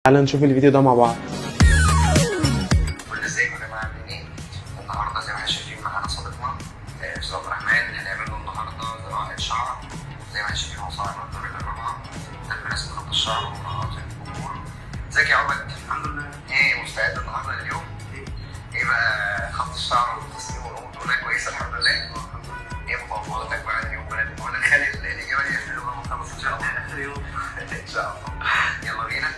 تعالى نشوف الفيديو ده مع بعض. ازيكم يا جماعه، عاملين ايه؟ النهارده زي ما احنا شايفين معانا صديقنا استاذ عبد الرحمن. هنعمل له النهارده زراعة شعر. زي ما احنا شايفين هو صاعد من الدرجة الرابعه، تم رسم خط الشعر ومراعاة الامور. ازيك يا عبد؟ الحمد لله. ايه، مستعد النهارده لليوم؟ ايه بقى خط الشعر والتصميم والامور كلها كويسة الحمد لله؟ الحمد لله. ايه متوقعاتك بقى اليوم؟ ولا نخلي الاجابة دي اخر يوم لما نخلص ان شاء الله؟ اخر يوم. ان شاء الله، يلا بينا.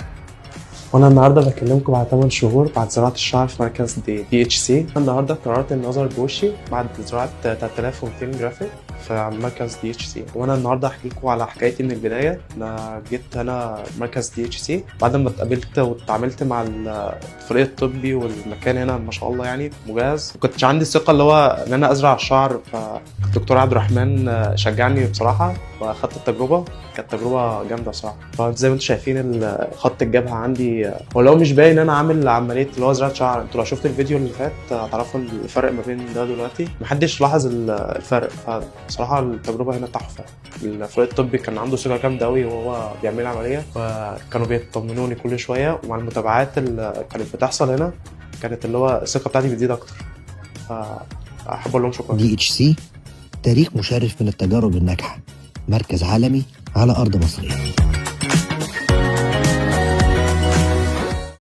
وانا النهارده بكلمكم بعد 8 شهور بعد زراعة الشعر في مركز دي اتش سي. النهارده قررت ان اظهر بوشي بعد زراعة 3200 graft في مركز DHC. وانا النهارده هحكي لكم على حكايتي من البدايه. انا جيت هنا مركز DHC بعد ما اتقابلت واتعاملت مع الفريق الطبي والمكان هنا ما شاء الله يعني مجهز. ما كنتش عندي الثقة اللي هو ان انا ازرع الشعر، فالدكتور عبد الرحمن شجعني بصراحة واخدت التجربه. كانت تجربه جامدة بصراحه. فزي ما انتم شايفين خط الجبهة عندي، هو لو مش باين ان انا عامل عملية اللي هو زراعة شعر، انتوا لو شفتوا الفيديو اللي فات هتعرفوا الفرق ما بين ده دلوقتي. محدش لاحظ الفرق. فبصراحة التجربة هنا تحفه. الفريق الطبي كان عنده ثقة جامدة قوي وهو بيعمل العمليه، فكانوا بيطمنوني كل شويه، ومع المتابعات اللي كانت بتحصل هنا كانت اللي هو الثقة بتاعتي بتزيد اكتر. فاحب اقول لهم شكرا. DHC تاريخ مشرف من التجارب الناجحة، مركز عالمي على أرض مصرية.